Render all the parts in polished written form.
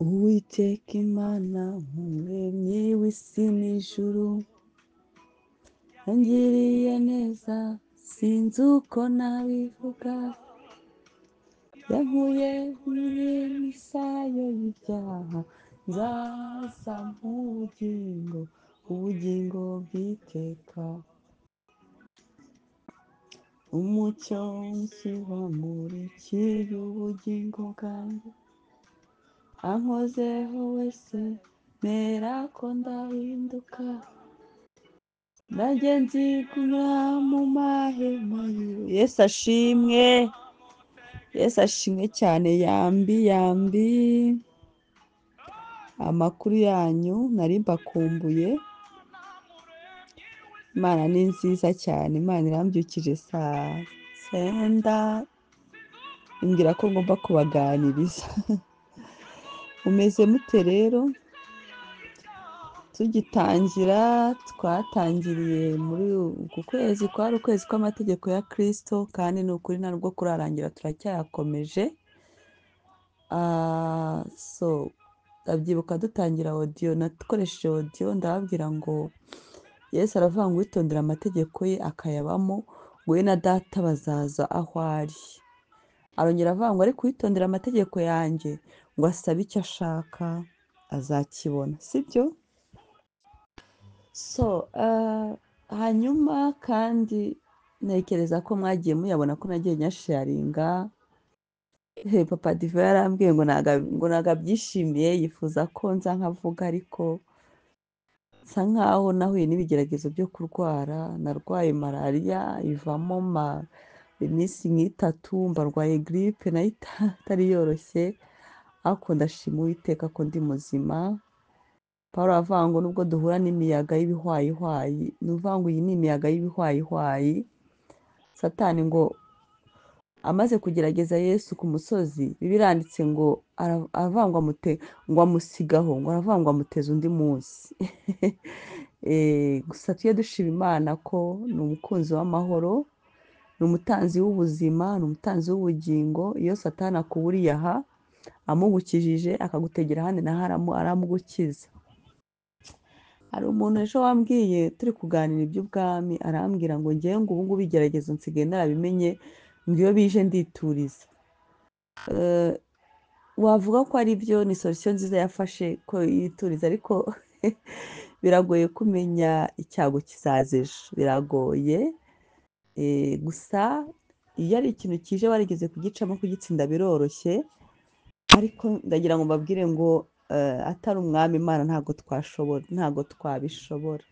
Uwiteka Imana umuremyi w'isi n'ijuru, yangiriye neza sinzi uko nabivuga, yankuye mu misayo y'ibyaha, nzaza mu bugingo, ubugingo bw'iteka. Umucyo mwinshi wamurikiye ubugingo bwanjye, ankozeho wese mperako ndahinduka, nanjye nzigumira mu mahema yiwe. Yesu ashimwe, Yesu ashimwe cyane. Yambi yambi, amakuru yanyu nari mbakumbuye. Imana ni nziza cyane, Imana irambyukije saa cyenda imbwira ko ngomba kubaganiriza. Mumeze mute rero? Tugitangira twatangiriye muri uku kwezi, kwari ukwezi kw'amategeko ya Kristo, kandi ni ukuri nta nubwo kurarangira, turacyayakomeje. So ndabyibuka dutangira audio, nakoresheje audio ndababwira ngo Yesu aravuga ngo witondere amategeko ye akayabamo, ngo we na data bazaza aho ari. Arongera avuga ngo ariko uwitondera amategeko yanjye ngo asabe icyo ashaka azakibona, sibyo? So hanyuma kandi ntekereza ko mwagiye muyabona ko nagiye nyasharinga. Papa Diva yarambwiye ngo ntago abyishimiye, yifuza ko nza nkavuga, ariko nsa nkaho nahuye n'ibigeragezo byo kurwara. Narwaye malariya ivamo iminsi nk'itatu, mbarwaye giripe nayo itari yoroshye, ariko ndashima Uwiteka ko ndi muzima. Paul aravuga ngo nubwo duhura n'imiyaga y'ibihwayihwayi, ni ukuvuga ngo iyi ni imiyaga y'ibihwayihwayi. Satani ngo amaze kugerageza Yesu ku musozi, Bibiliya iranditse ngo aravuga ngo ngo amusigaho, ngo aravuga ngo amuteze undi munsi. Gusa tujye dushima Imana ko ni umukunzi w'amahoro, ni umutanzi w'ubuzima, ni umutanzi w'ubugingo. Iyo Satani akuburiye aha amugukijije akagutegera ahandi naho aramugukiza. Hari umuntu ejo wambwiye turi kuganira iby'ubwami, arambwira ngo ngewe ngo ubu ngubu ibigeragezo nsigaye narabimenye, ngo iyo bije ndituriza. Wavuga ko ari byo, ni solution nziza yafashe ko yituriza, ariko biragoye kumenya icyago kizaza ejo, biragoye. Gusa iyo ari ikintu kije warigeze kugicamo, kugitsinda biroroshye, ariko ndagira ngo mbabwire ngo atari umwami Imana ntabwo twashobora, ntabwo twabishobora.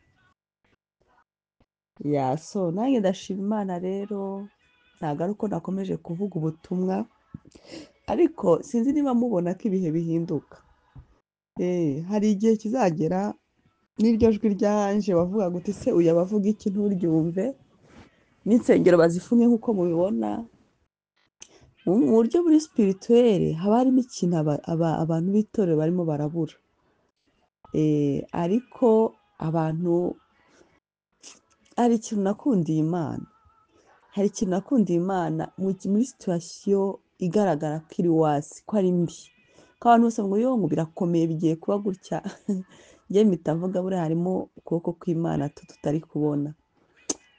Ya so nanjye ndashima Imana rero, ntabwo ari uko nakomeje kuvuga ubutumwa, ariko sinzi niba mubona ko ibihe bihinduka. Hari igihe kizagera n'iryo jwi ryanje wavugaga uti se uyu aba avuga iki nturyumve, n'insengero bazifunge nk'uko mubibona. Mu buryo buri spirituelle haba harimo ikintu abantu b'itorero barimo barabura. Ariko abantu, hari ikintu nakundiye Imana, hari ikintu nakundiye Imana muri situation igaragara ko iri wasi, ko ari mbi, ko abantu bose ngo yo ngo birakomeye bigiye kuba gutya. Njye mpita mvuga buriya harimo ukuboko kw'Imana tutari kubona.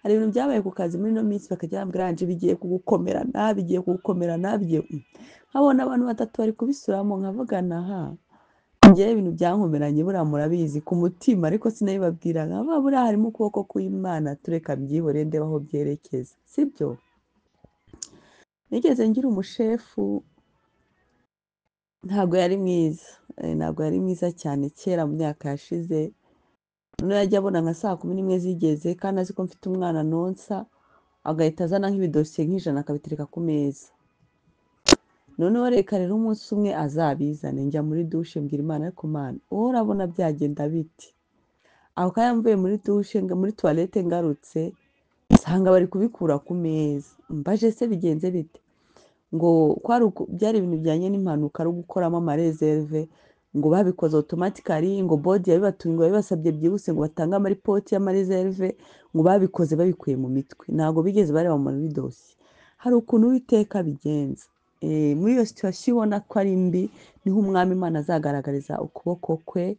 Hari ibintu byabaye ku kazi muri ino minsi, bakajya bambwira Ange bigiye kugukomerana, bigiye kugukomerana, bigiye, nkabona abantu batatu bari kubisubiramo, nkavuga naha njyewe ibintu byankomeranye buriya murabizi ku mutima, ariko sinabibabwira, nkavuga buriya harimo ukuboko kw'Imana, tureka mbyihorere ndebe aho byerekeza, sibyo? Nigeze ngira umushefu, ntabwo yari mwiza, ntabwo yari mwiza cyane kera mu myaka yashize. Noneho yajya abona nka saa 11 zigeze, kandi azi ko mfite umwana nonsa, agahita azana nk'ibidosiye nk'ijana akabitereka ku meza. Noneho reka rero umunsi umwe azabizane, njya muri dushe mbwira Imana, ariko Mana wowe urabona byagenda bite? Ako kanya mvuye muri dushe, muri toilette ngarutse, nsanga bari kubikura ku meza. Mbaje se bigenze bite? Ngo byari ibintu bijyanye n'impanuka, ari ugukoramo amareserve, ngo babikoze automatically, ngo board yabibatumye, ngo babibasabye byihuse ngo batange amaripoti y'amareserve, ngo babikoze babikuye mu mitwe, ntabwo bigeze bareba muri dosiye. Hari ukuntu Uwiteka abigenza. Muri iyo situwasiyo ubona ko ari mbi niho umwami Imana azagaragariza ukuboko kwe.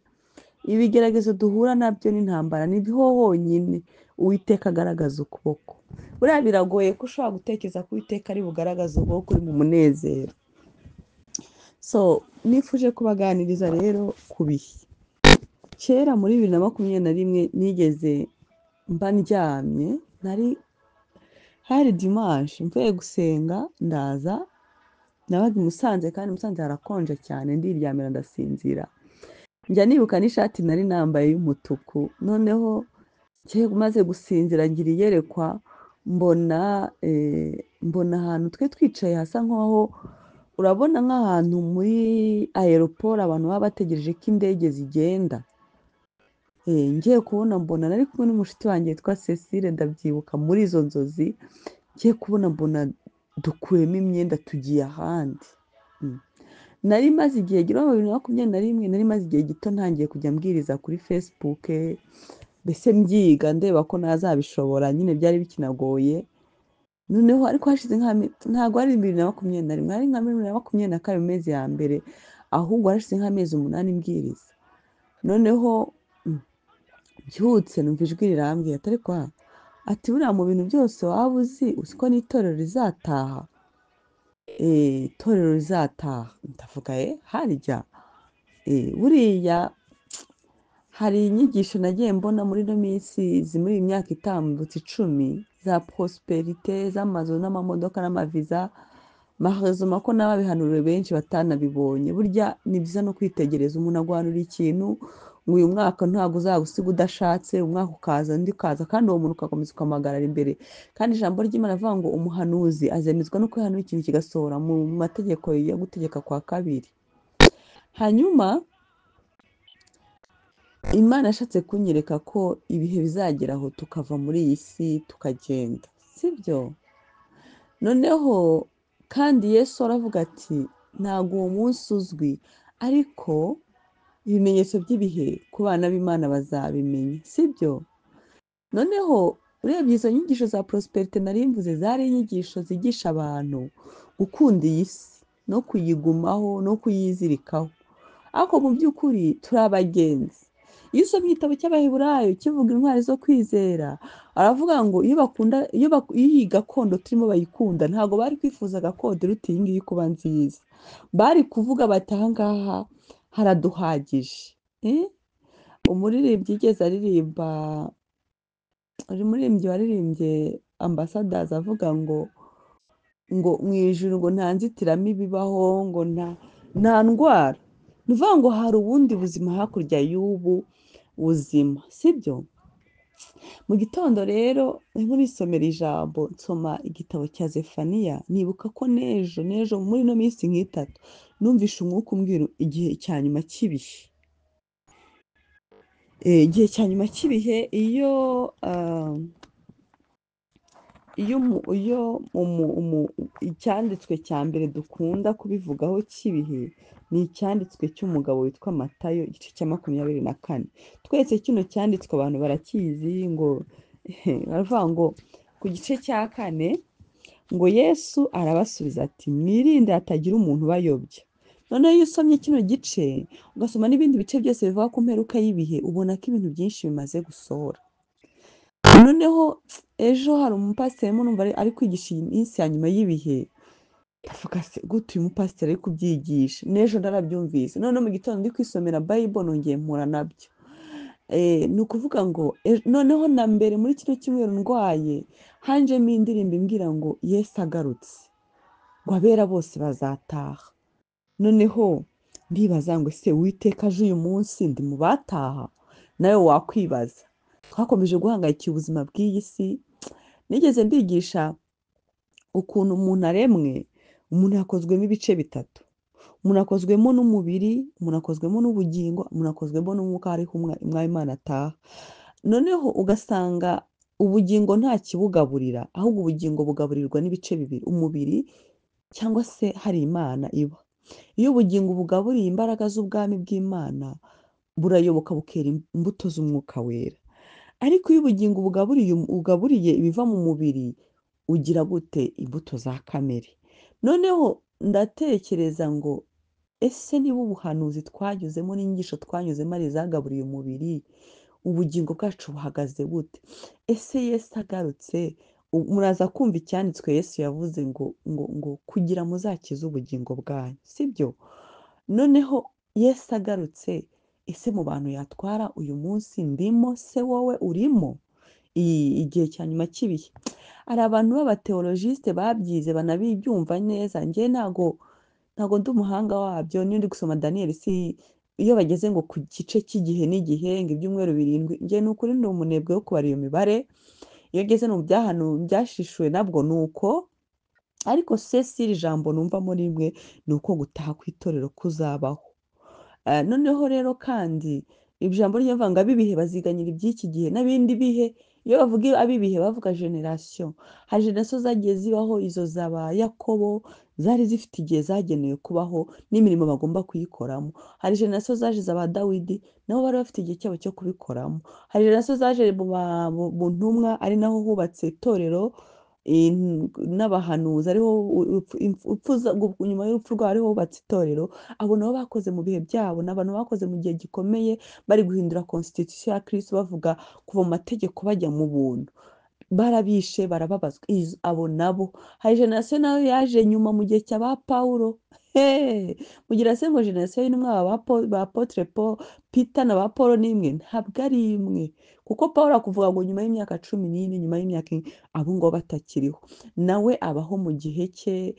Ibigeragezo duhura nabyo n'intambara niho honyine Uwiteka agaragaza ukuboko. Buriya biragoye ko ushobora gutekereza ko Uwiteka ari bugaragaze ukuboko uri mu munezero. So nifuje kubaganiriza rero ku bihe. Kera muri 2021 nigeze mba ndyamye, nari hari dimanche mvuye gusenga ndaza, nabaga i Musanze kandi i Musanze harakonja cyane, ndiryamira ndasinzira. Njya nibuka n'ishati nari nambaye y'umutuku, noneho maze gusinzira ngira iyerekwa, mbona ahantu twe twicaye hasa nk'aho urabona nk'ahantu muri aeroport abantu baba bategereje ko indege zigenda. Ngiye kubona mbona nari kumwe n'umushuti wanjye witwa Cecile, ndabyibuka muri izo nzozi, ngiye kubona mbona dukuyemo imyenda tugiye ahandi. Nari maze igihe gito, mu 2021 nari maze igihe gito ntangiye kujya mbwiriza kuri Facebook, mbese mbyiga ndeba ko nazabishobora, nyine byari bikinagoye. Noneho ariko hashize ntabwo ari 2021, ari nka 2022 mu mezi ya mbere, ahubwo hashize nk'amezi 8 mbwiriza. Noneho mbyutse numva ijwi rirambwira ati ariko ati buriya mu bintu byose waba uzi, uzi ko n'itorero rizataha. Itorero rizataha, ndavuga harya buriya hari inyigisho nagiye mbona muri ino minsi, muri iyi myaka itambutse 10 za prosperite, z'amazu n'amamodoka n'amaviza, mahazuma ko n'ababihanuriwe benshi batanabibonye. Burya ni byiza no kwitegereza, umuntu aguhanura ikintu ngo uyu mwaka ntabwo uzagusiga udashatse, umwaka ukaza undi ukaza, kandi uwo muntu ugakomeza ukamuhagarara imbere. Kandi ijambo ry'Imana rivuga ngo umuhanuzi azemezwa no kwihanura ikintu kigasohora mu mategeko yo gutegeka kwa kabiri. Hanyuma Imana yashatse kunyereka ko ibihe bizageraho tukava muri iyi si tukagenda, sibyo? Noneho kandi Yesu aravuga ati ntabwo uwo munsi uzwi, ariko ibimenyetso by'ibihe ku bana b'Imana bazabimenya, sibyo? Noneho urebye izo nyigisho za prosperite nari mvuze, zari inyigisho zigisha abantu gukunda iyi si no kuyigumaho no kuyizirikaho, ariko mu by'ukuri turi abagenzi. Iyo usomye igitabo cy'Abaheburayo kivuga intwari zo kwizera, aravuga ngo iyo bakunda, iyo iyi gakondo turimo bayikunda, ntabwo bari kwifuza gakondo iruta iyi ngiyi kuba nziza. Bari kuvuga bati aha ngaha haraduhagije. Umuririmbyi yigeze aririmba, umuririmbyi waririmbye Ambassadors avuga ngo mu ijuru ngo nta nzitiramibu ibaho, ngo nta ndwara. Ni ukuvuga ngo hari ubundi buzima hakurya y'ubu buzima, sibyo? Mu gitondo rero narimo nisomera ijambo, nsoma igitabo cya Zefaniya, nibuka ko n'ejo muri ino minsi nk'itatu numvishe umwuka umbwira igihe cya nyuma cy'ibihe. Igihe cya nyuma cy'ibihe, iyo icyanditswe cya mbere dukunda kubivugaho cy'ibihe ni icyanditswe cy'umugabo witwa Matayo, igice cya 24. Twese kino cyanditswe abantu barakizi, ngo baravuga ngo ku gice cya 4 ngo Yesu arabasubiza ati mwirinde hatagira umuntu ubayobya. Noneho iyo usomye kino gice ugasoma n'ibindi bice byose bivuga ku mperuka y'ibihe, ubona ko ibintu byinshi bimaze gusohora. Noneho ejo hari umupasiteri numva ari kwigisha iyi minsi ya nyuma y'ibihe, ndavuga se gute uyu mupasiteri ari kubyigisha? N'ejo narabyumvise. Noneho mu gitondo ndi kwisomera Bible nongeye mpura nabyo. Ni ukuvuga ngo noneho na mbere muri kino cyumweru ndwaye hanjemo indirimbo imbwira ngo Yesu agarutse, ngo abera bose bazataha. Noneho ndibaza ngo ese Uwiteka aje uyu munsi ndi mu bataha? Nawe wakwibaza. Twakomeje guhangayikira ubuzima bw'iyi si. Nigeze mbigisha ukuntu umuntu aremwe, umuntu yakozwemo ibice bitatu. Umuntu akozwemo n'umubiri, umuntu akozwemo n'ubugingo, umuntu akozwemo n'umwuka, hariho umwami Imana ataha. Noneho ugasanga ubugingo nta kibugaburira, ahubwo ubugingo bugaburirwa n'ibice bibiri, umubiri cyangwa se hari Imana iba. Iyo ubugingo bugaburiye imbaraga z'ubwami bw'Imana, burayoboka bukera imbuto z'umwuka wera. Ariko iyo ubugingo bugaburiye ibiva mu mubiri, ugira gute? Imbuto za kamere. Noneho Ndatekereza ngo ese niba ubuhanuzi twanyuzemo n'inyigisho twanyuzemo ari izagaburiye umubiri, ubugingo bwacu buhagaze bute? Ese Yesu agarutse, muraza kumva icyanditswe Yesu yavuze ngo ngo ngo kugira muzakize ubugingo bwanyu, sibyo? Noneho Yesu agarutse, ese mu bantu yatwara uyu munsi ndimo se wowe urimo? Igihe cya nyuma cy'ibihe. Hari abantu b'abateologiste babyize banabibyumva neza, njye ntago ndi umuhanga wabyo. Niyo ndi gusoma Daniel, si iyo bageze ngo ku gice cy'igihe n'igihe ngo ibyumweru 7, njye ni ukuri ndi umunebwe wo kubara iyo mibare. Iyo ngeze mu byahano byashishuwe nabwo ni uko, ariko se si iri jambo numvamo rimwe ni uko gutaha ku itorero kuzabaho. Noneho rero kandi ijambo ry'Imana ngo ab'ibihe baziganyira iby'iki gihe n'abindi bihe. Iyo bavuga ab'ibihe bavuga generasiyo. Hari generasiyo zagiye zibaho, izo zaba Yakobo zari zifite igihe zagenewe kubaho n'imirimo bagomba kuyikoramo. Hari generasiyo zaje zaba Dawidi, nabo bari bafite igihe cyabo cyo kubikoramo. Hari generasiyo zaje mu ntumwa, ari naho hubatse itorero n'abahanuzi, ariho nyuma y'urupfu rwabo ariho hubatse itorero. Abo nabo bakoze mu bihe byabo, ni abantu bakoze mu gihe gikomeye, bari guhindura constitution ya Kristo, bavuga kuva mu mategeko bajya mu buntu. Barabishe, barababazwa, abo nabo. Hari generasiyo nayo yaje nyuma mu gihe cya ba Pawulo. Mugira se ngo generasiyo y'intumwa ba Apotre Paul, Peter na ba Paul ni imwe? Ntabwo ari imwe, kuko Paul akuvuga ngo nyuma y'imyaka 14, nyuma y'imyaka abo ngo batakiriho, nawe abaho mu gihe cye.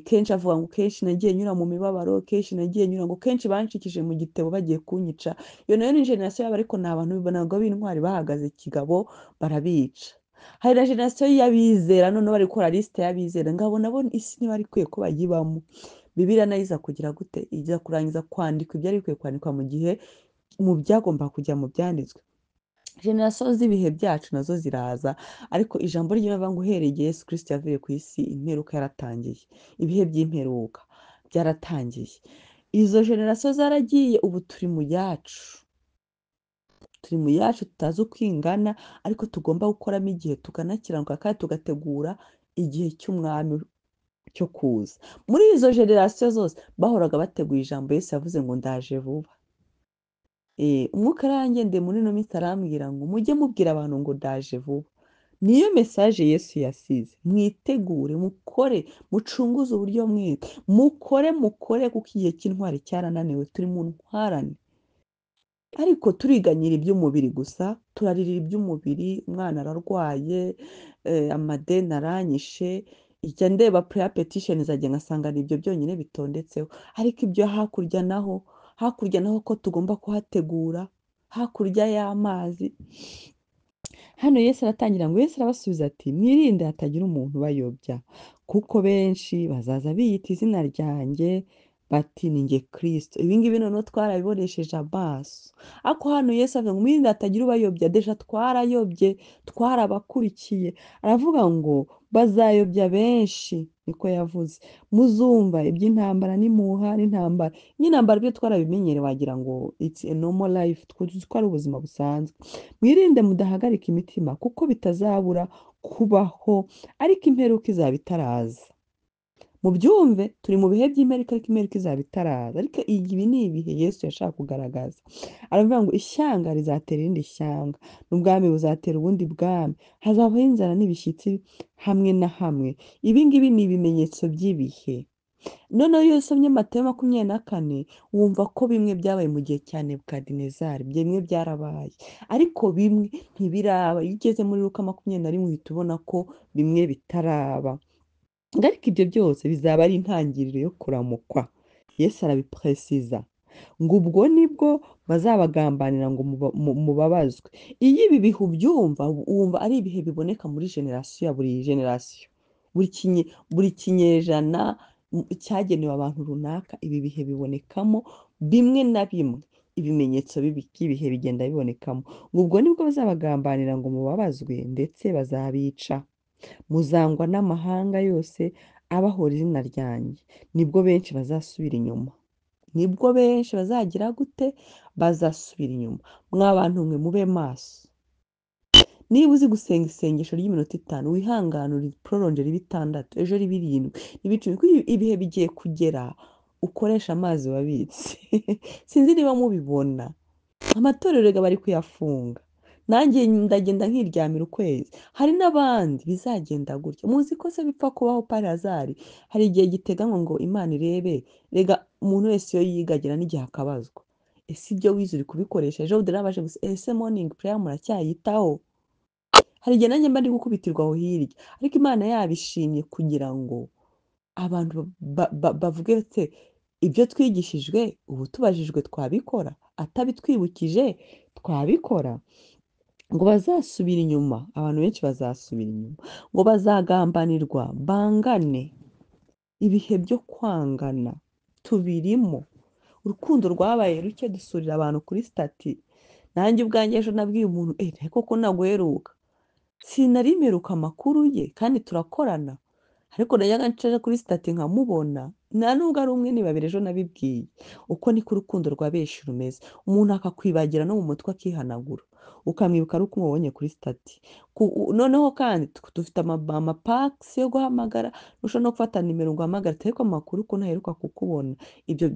Kenshi avuga ngo kenshi nagiye nyura mu mibabaro, kenshi nagiye nyura ngo kenshi banshikije mu gitebo bagiye kunyica. Iyo nayo ni generasiyo yabo, ariko ni abantu ntabwo b'intwari bahagaze kigabo barabica. Hari na generasiyo y'abizera, noneho bari gukora lisite y'abizera, ngabo nabo isi ntibari ikwiye ko bayibamo. Bibiliya nayo iza kugira gute? Iza kurangiza kwandikwa ibyari bikwiye kwandikwa mu gihe mu byagomba kujya mu byanditswe. Generasiyo z'ibihe byacu nazo ziraza, ariko ijambo ry'Imana ngo uhereye igihe Yesu Kristo yavuye ku isi, imperuka yaratangiye, ibihe by'imperuka byaratangiye. Izo generasiyo zaragiye, ubu turi mu yacu. Turi mu yacu tutazi uko ingana, ariko tugomba gukoramo igihe tukanakiranuka kandi tugategura igihe cy'umwami cyo kuza. Muri izo generasiyo zose bahoraga bateguye ijambo Yesu yavuze ngo ndaje vuba. Umwuka arangendeye muri ino minsi arambwira ngo mujye mubwira abantu ngo ndaje vuba. Niyo message Yesu yasize. Mwitegure, mukore, mucunguze uburyo mwete, mukore, mukore, kuko igihe cy'intwari cyarananiwe, turi mu ntwarane. Ariko turiganyira iby'umubiri gusa, turaririra iby'umubiri, umwana ararwaye, amadeni aranyishe, ijya ndeba prayer petition zajya ngasanga ni ibyo byonyine bitondetseho. Ariko ibyo hakurya naho, hakurya naho ko tugomba kuhategura, hakurya y'amazi. Hano Yesu aratangira ngo Yesu arabasubiza ati mwirinde hatagira umuntu ubayobya, kuko benshi bazaza biyita izina ryanjye bati ni njye Kristo. Ibi ngibi noneho twarabibonesheje amaso. Ariko hano Yesu avuga ngo mwirinde hatagira ubayobya, deja twarayobye, twarabakurikiye. Aravuga ngo bazayobya benshi, niko yavuze. Muzumva iby'intambara n'imuha n'intambara. N'intambara byo twarabimenyereye, wagira ngo it's a normal life, tuzi ko ari ubuzima busanzwe. Mwirinde mudahagarika imitima, kuko bitazabura kubaho, ariko imperuka izaba itaraza. Mubyumve, turi mu bihe by'imperuka, ariko imperuka izaba itaraza. Ariko ibi ni ibihe Yesu yashaka kugaragaza. Aravuga ngo ishyanga rizatera irindi shyanga, n'ubwami buzatera ubundi bwami, hazabaho inzara n'ibishyitsi hamwe na hamwe. Ibi ngibi ni ibimenyetso by'ibihe. Noneho iyo usomye Matayo 24 wumva ko bimwe byabaye mu gihe cya Nebukadinezari, bimwe byarabaye, ariko bimwe ntibiraba. Iyo ugeze muri Luka 21 uhita ubona ko bimwe bitaraba. Ariko ibyo byose bizaba ari intangiriro yo kuramukwa. Yesu arabipresiza ngo ubwo nibwo bazabagambanira ngo mubabazwe. Iyo ibi bihe ubyumva, wumva ari ibihe biboneka muri generasiyo ya buri generasiyo, buri kinyejana cyagenewe abantu runaka. Ibi bihe bibonekamo bimwe na bimwe, ibimenyetso by'ibihe bigenda bibonekamo. Ngo ubwo nibwo bazabagambanira ngo mubabazwe, ndetse bazabica. Muzangwa n'amahanga yose abahora izina ryanjye. Nibwo benshi bazasubira inyuma. Nibwo benshi bazagira gute? Bazasubira inyuma. Mwa bantu mwe mube maso. Niba uzi gusenga isengesho ry'iminota 5, wihangane uriproronje ribe 6, ejo ribe 7, ribe 10, kuko ibihe bigiye kugera ukoresha amazi wabitse. Sinzi niba mubibona, amatorero rega bari kuyafunga, nanjye ndagenda nkiryamira ukwezi. Hari n'abandi bizagenda gutya. Muzi ko se bipfa kubaho parazari, hari igihe giteganywa ngo Imana irebe. Rega umuntu wese iyo yiga agira n'igihe akabazwa, ese ibyo wize uri kubikoresha? Ejo bundi narabaje gusa, ese morning prayer muracyayitaho? Hari igihe nanjye mba ndi gukubitirwa aho hirya, ariko Imana yabishimye kugira ngo abantu bavuge se ibyo twigishijwe ubu tubajijwe twabikora, atabitwibukije twabikora. Ngo bazasubira inyuma, abantu benshi bazasubira inyuma, ngo bazagambanirwa bangane. Ibihe byo kwangana tubirimo, urukundo rwabaye ruke, dusurira abantu kuri stati. Nanjye ubwanjye ejo nabwiye umuntu, koko naguheruka, sinari mperuka amakuru ye kandi turakorana, ariko najyaga nca kuri stati nkamubona, nta nubwo ari umwe ni babiri ejo nabibwiye. Uko niko urukundo rwa benshi rumeze, umuntu akakwibagira no mu mutwe akihanagura, ukamwibuka ari uko umubonye kuri stati. Noneho kandi dufite amapakisi yo guhamagara, ushobora no gufata nimero ngo uhamagare, ariko amakuru ko ntaheruka kukubona. Ibyo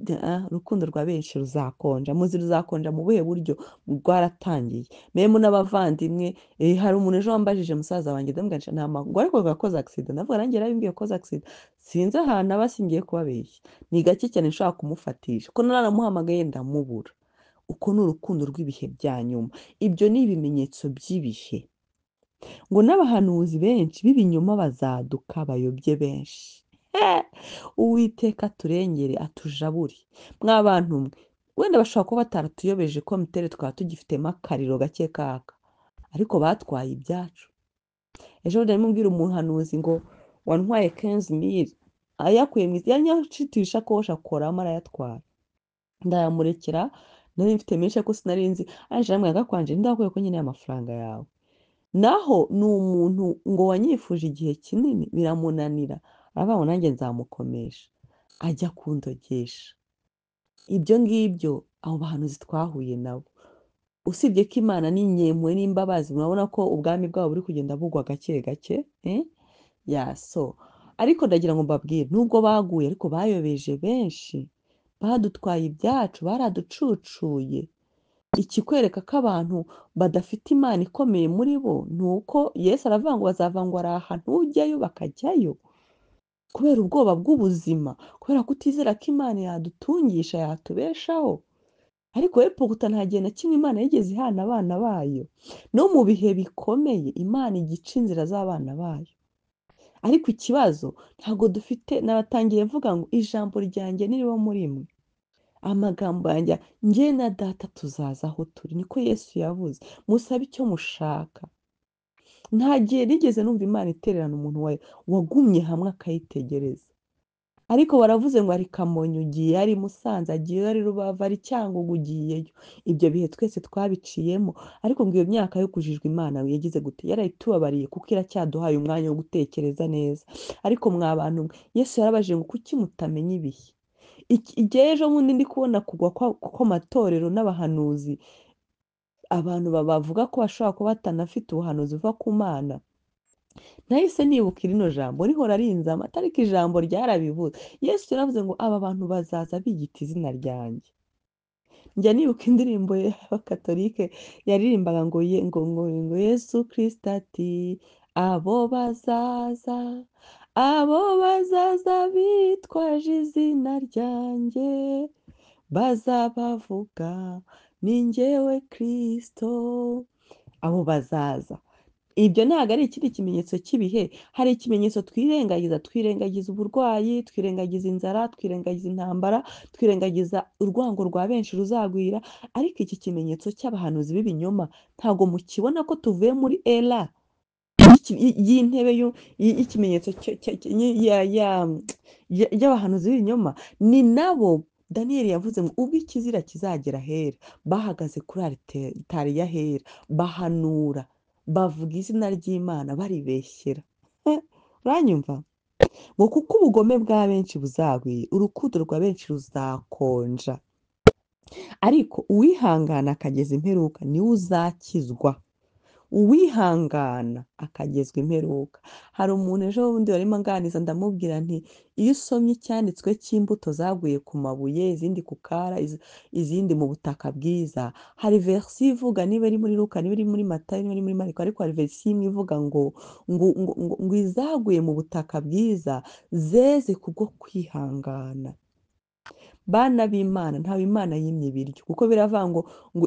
urukundo rwa benshi ruzakonja. Muzi ruzakonja mu buhe buryo? Rwaratangiye. Memu n'abavandimwe, hari umuntu ejo wambajije musaza wanjye, ndamubwira nti nta makuru, ariko yakoze accident. Ndavuga nanjye yarabimbwiye koze accident, sinzi ahantu aba, singiye kubabeshya, ni gake cyane nshobora kumufatisha, ko naramuhamagaye ndamubura. Uko ni urukundo rw'ibihe bya nyuma. Ibyo ni ibimenyetso by'ibihe. Ngo n'abahanuzi benshi b'ibinyoma bazaduka bayobye benshi. Uwiteka aturengere atujabure. Mwa bantu mwe, wenda bashobora kuba bataratuyobeje ko mitere twaba tugifitemo akariro gake kaka, ariko batwaye ibyacu. Ejo bundi narimo mbwira umuhanuzi ngo wantwaye 15,000, ayakuye mu isi, yanyashituye ishakoshi akoramo arayatwara, ndayamurekera. Nari mfite menshi ariko sinari nzi, arangije arambwira ngo akwanje ndakwiye ko nkeneye amafaranga yawe. Naho ni umuntu ngo wanyifuje igihe kinini biramunanira, aravuga ngo nanjye nzamukomesha, ajya kundogesha. Ibyo ngibyo abo bahanuzi twahuye nabo, usibye ko Imana ni inyempuhwe n'imbabazi, murabona ko ubwami bwabo buri kugenda bugwa gake gake, ya so. Ariko ndagira ngo mbabwire, nubwo baguye ariko bayobeje benshi, badutwaye ibyacu, baraducucuye. Ikikwereka ko abantu badafite Imana ikomeye muri bo ni uko Yesu aravuga ngo bazava ngo ari aha ntujyayo, bakajyayo kubera ubwoba bw'ubuzima, kubera kutizera ko Imana yadutungisha, yatubeshaho. Ariko we puguta nta gihe na kimwe Imana yigeze ihana abana bayo. No mu bihe bikomeye Imana igica inzira z'abana bayo. Ariko ikibazo ntabwo dufite, nabatangiye mvuga ngo ijambo ryanjye niriba muri mwe, amagambo yanjye, njye na data tuzaza aho turi, niko Yesu yavuze, musabe icyo mushaka. Nta gihe nigeze numva Imana itererana umuntu wagumye hamwe akayitegereza. Ariko baravuze ngo ari Kamonyi ugiye, ari Musanze agiye, ari Rubavu, ari Cyangugu ugiyeyo. Ibyo bihe twese twabiciyemo, ariko ngo iyo myaka yo kujijwa Imana yagize gute? Yarayitubabariye kuko iracyaduhaye umwanya wo gutekereza neza. Ariko mwa bantu mwe, Yesu yarabajije ngo kuki mutamenya ibihe? Igihe ejo bundi ndi kubona kugwa kw'amatorero n'abahanuzi, abantu bavuga ko bashobora kuba batanafite ubuhanuzi buva ku Mana. Nahise nibuka rino jambo rihora rinzama, ariko ijambo ryarabivuze. Yesu yaravuze ngo aba bantu bazaza biyita izina ryanjye. Njya nibuka indirimbo y'Abakatolike yaririmbaga ngo ngo Yesu Kristo ati abo bazaza, abo bazaza bitwaje izina ryanjye, bazabavuga ni njyewe Kristo. Abo bazaza. Ibyo ntabwo ari ikindi kimenyetso cy'ibihe. Hari ikimenyetso twirengagiza, twirengagiza uburwayi, twirengagiza inzara, twirengagiza intambara, twirengagiza urwango rwa benshi ruzagwira. Ariko iki kimenyetso cy'abahanuzi b'ibinyoma ntabwo mukibona ko tuvuye muri era y'intebe y'ikimenyetso y'abahanuzi b'ibinyoma. Ni nabo Daniyeli yavuze ngo ubwo ikizira kizagera ahera, bahagaze kuri alitari y'ahera, bahanura, bavuga izina ry'Imana baribeshyera. Uranyumva? Ngo kuko ubugome bwa benshi buzagwira, urukundo rwa benshi ruzakonja. Ariko uwihangana akageza imperuka niwe uzakizwa. Uwihangana akagezwa imperuka. Hari umuntu ejo bundi warimo anganiza, ndamubwira nti iyo usomye icyanditswe cy'imbuto zaguye ku mabuye, izindi ku kara, izindi mu butaka bwiza, hari verisi ivuga, niba iri muri Luka, niba iri muri Matayo, niba iri muri Mariko, ariko hari verisi imwe ivuga ngo ngo izaguye mu butaka bwiza zeze kubwo kwihangana. Bana b'Imana, ntawe Imana yimye ibiryo, kuko biravuga ngo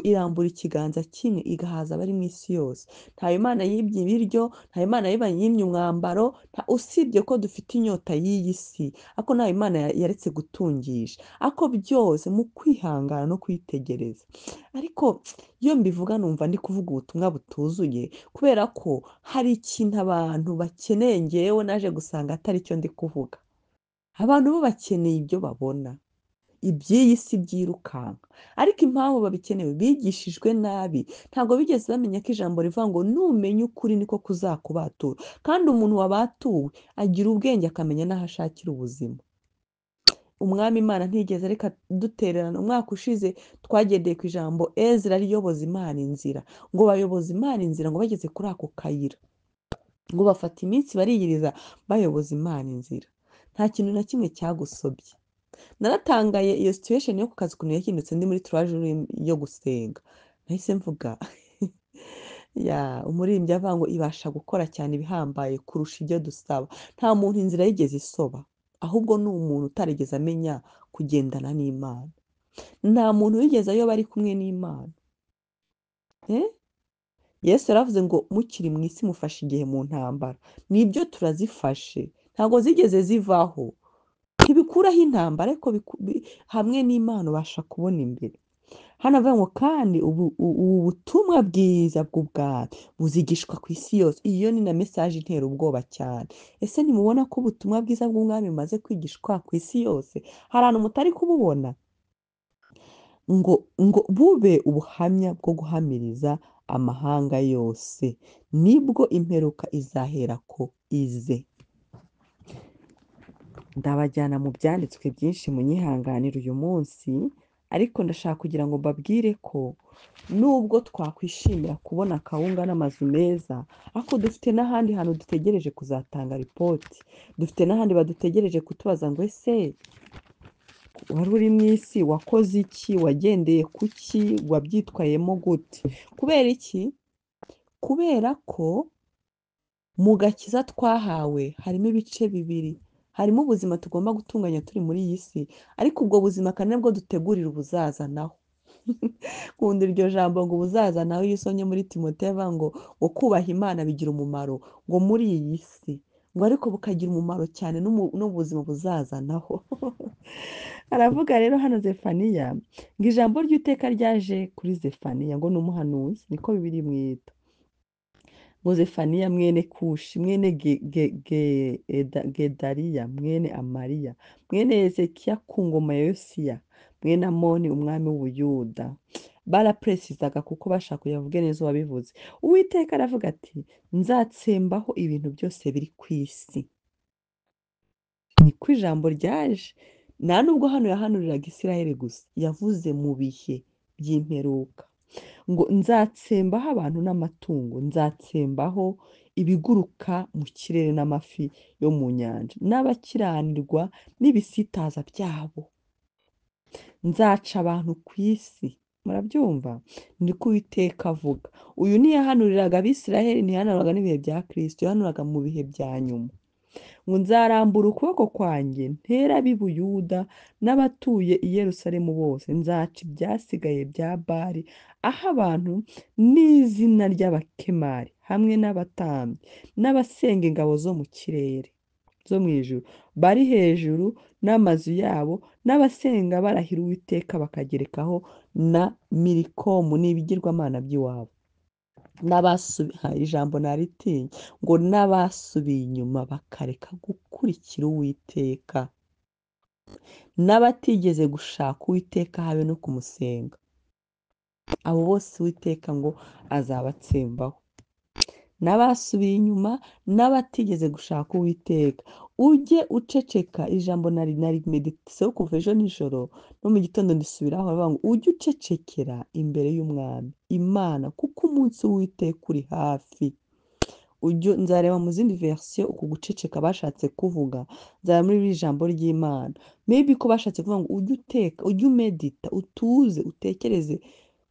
irambura ikiganza kimwe igahaza abari mu isi yose. Ntawe Imana yibye ibiryo, ntawe Imana yimye umwambaro, usibye ko dufite inyota y'iyi si, ariko ntawe Imana yaretse gutungisha, ariko byose mu kwihangana no kwitegereza. Ariko iyo mbivuga numva ndi kuvuga ubutumwa butuzuye, kubera ko hari ikintu abantu bakeneye, ngewe naje gusanga atari cyo ndi kuvuga. Abantu bo bakeneye ibyo babona, iby'iyi si byirukanka, ariko impamvu babikenewe bigishijwe nabi, ntabwo bigeze bamenya ko ijambo rivuga ngo numenya ukuri niko kuzakubatura, kandi umuntu wabatuwe agira ubwenge akamenya n'aho ashakira ubuzima. Umwami Imana ntigeze reka dutererana. Umwaka ushize twagendeye ku ijambo Ezra riyoboza Imana inzira, ngo bayoboze Imana inzira, ngo bageze kuri ako kayira, ngo bafata iminsi bariyiriza bayoboza Imana inzira. Nta kintu na kimwe cyagusobye. Naratangaye iyo situation yo ku kazi ukuntu yahindutse, ndi muri turaje yo gusenga, nahise mvuga ya umuririmbyi avuga ngo ibasha gukora cyane ibihambaye kurusha ibyo dusaba. Nta muntu inzira yigeze isoba, ahubwo ni umuntu utarigeze amenya kugendana n'Imana. Nta muntu wigeze ayoba ari kumwe n'Imana. Yesu yaravuze ngo mukiri mu isi mufashe igihe mu ntambara. Nibyo turazifashe, ntabwo zigeze zivaho. Ntibikuraho intambara, ariko hamwe n'Imana ubasha kubona imbere. Hano avuga ngo kandi ubu butumwa bwiza bw'ubwami buzigishwa ku isi yose. Iyo ni na message itera ubwoba cyane. Ese ntimubona ko ubutumwa bwiza bw'umwami bumaze kwigishwa ku isi yose? Hari ahantu mutari kububona? Ngo bube ubuhamya bwo guhamiriza amahanga yose, nibwo imperuka izahera ko ize. Ndabajyana mu byanditswe byinshi munyihanganire uyu munsi, ariko ndashaka kugira ngo mbabwire ko nubwo twakwishimira kubona akawunga n'amazu meza, ariko dufite n'ahandi hantu dutegereje kuzatanga ripoti, dufite n'ahandi badutegereje kutubaza ngo ese wari uri mu isi wakoze iki, wagendeye ku ki, wabyitwayemo gute? Kubera iki? Kubera ko mu gakiza twahawe harimo ibice bibiri. Harimo ubuzima tugomba gutunganya turi muri iyi si, ariko ubwo buzima kandi nibwo dutegurira ubuzaza naho. Nkunda iryo jambo ngo ubuzaza naho, iyo usomye muri Timoteyo avuga ngo kubaha Imana bigira umumaro ngo muri iyi si, ngo ariko bukagira umumaro cyane n'ubuzima buzaza naho. Aravuga rero hano Zefaniya ngo ijambo ry'Uwiteka ryaje kuri Zefaniya, ngo ni umuhanuzi, niko Bibiliya imwita. Ngo Zefaniya mwene Kushi, mwene Gedaliya, mwene Amariya, mwene Hezekiya ku ngoma ya Yosiya, mwene Amoni umwami w'Ubuyuda. Barapresizaga kuko bashaka kugira ngo bavuge neza uwabivuze. Uwiteka aravuga ati nzatsembaho ibintu byose biri ku isi. Niko ijambo ryaje. Nta nubwo hano yahanuriraga Isirayeli gusa, yavuze mu bihe by'imperuka ngo nzatsembaho abantu n'amatungo, nzatsembaho ibiguruka mu kirere n'amafi yo mu nyanja, n'abakiranirwa n'ibisitaza byabo, nzaca abantu ku isi. Murabyumva? Niko Uwiteka avuga. Uyu ntiyahanuriraga Abisirayeli, ntiyahanuraga n'ibihe bya Kristo, yahanuraga mu bihe bya nyuma. Ngo nzarambura ukuboko kwanjye ntera ab'i Buyuda n'abatuye i Yerusalemu bose, nzaca ibyasigaye bya Bali, aho abantu n'izina ry'abakemari hamwe n'abatambyi n'abasenga ingabo zo mu kirere zo mu ijuru bari hejuru n'amazu yabo, n'abasenga barahira Uwiteka bakagerekaho na Milikomu n'ibigirwamana by'iwabo. Ijambo naritinya ngo n'abasubiye inyuma bakareka gukurikira Uwiteka, n'abatigeze gushaka Uwiteka habe no kumusenga, abo bose Uwiteka ngo azabatsembaho. N'abasubiye inyuma n'abatigeze gushaka Uwiteka. Ujye uceceka. Ijambo nari meditisiyo kuva ejo nijoro no mu gitondo ndisubiraho, baravuga ngo ujye ucecekera imbere y'Umwami Imana, kuko umunsi w'Uwiteka uri hafi. Nzareba mu zindi verisiyo uku guceceka bashatse kuvuga, nzareba muri iri jambo ry'Imana. Maybe ko bashatse kuvuga ngo ujye uteka, ujye umedita, utuze, utekereze